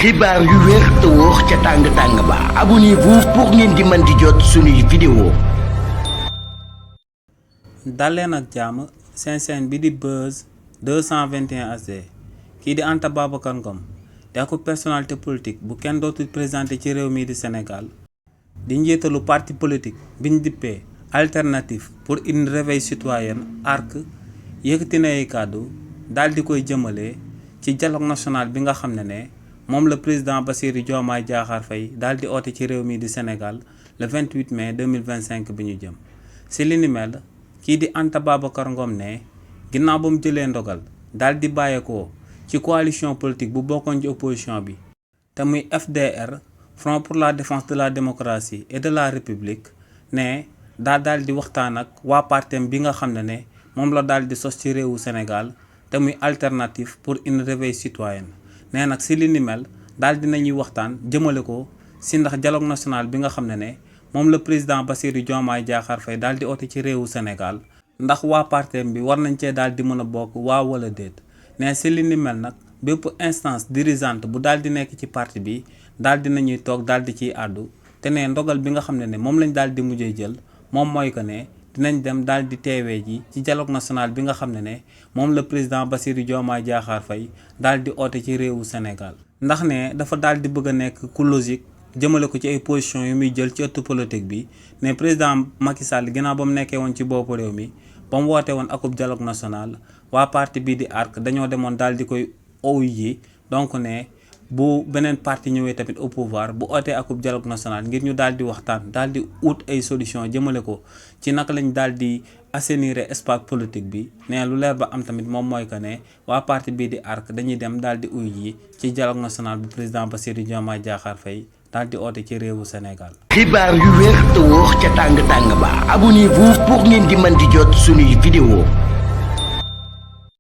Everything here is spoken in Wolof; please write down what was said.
xibaar yu wér te wóor ca tàng-tàng ba abonnez-vous pour ngeen di mën di jot suñuy vidéo. daleen ak jàmm seen chaîne bi di Buzz 221 HD kii di Anta Babacar Ngom di ak personnalité politique bu kenn dootul présenté ci réew mii di Sénégal di njiitalu parti politique biñ dippee alternative pour une réveil citoyen ARC yëkkati na ay kàddu daal di koy jëmale ci dialogue national bi nga xam ne moom la président Bassirou Diomaye Diakhar Faye daal di oote ci réew mii di Sénégal le 28 mai 2025 bi ñu jëm si li ni mel kii di Anta Babacar Ngom ne ginnaaw ba mu jëlee ndogal daal di bàyyeekoo ci coalition politique bu bokkoon ci opposition bi te muy FDR Front pour la défense de la démocratie et de la république ne daal di waxtaan ak waa partem bi nga xam ne moom la daal di sos ci réewu Sénégal te muy alternative pour une réveil citoyenne nee nag si li ni mel daal dinañuy waxtaan jëmale ko si ndax dialogue national bi nga xam ne moom la président Bassirou Diomaye Diakhar Faye daal di oote ci réewu Sénégal ndax waa partem bi war nañ cee daal di mën a bokk waa wala déet ne si li ni mel nag bépp instance dirigeante bu daal di nekk ci parti bi daal dinañuy toog daal di ciy àddu te ne ndogal bi nga xam ne moom lañ daal di mujjee jël moom mooy que ne dinañ dem daal di teewee ji ci dialogue national bi nga xam ne moom la président Bassirou Diomaye Diakhar Faye daal di oote ci réewu Sénégal ndax ne dafa daal di bëgg a nekk ku logique jëmale ko ci ay position yu muy jël ci ëttu politique bi ne président Macky Sall ginnaaw ba mu nekkee woon ci boppu réew mi ba mu woote woon akub dialogue national waa parti bii di ARC dañoo demoon daal di koy owu yi donc ne bu beneen parti ñëwee tamit au pouvoir bu ootee akub dialogue national ngir ñu daal di waxtaan daal di ut ay solution jëmale ko ci naka lañ daal di assainir espace politique bi ne lu leer ba am tamit moom mooy que ne waa parti bii di ARC dañuy dem daal di uy yi ci dialogue national bu président Bassirou Diomaye Diakhar Faye daal di oote ci réewu Sénégal. xibaar yu wér te wóor ca tàng-tàng ba abonnez-vous pour ngeen di mën di jot suñuy vidéo.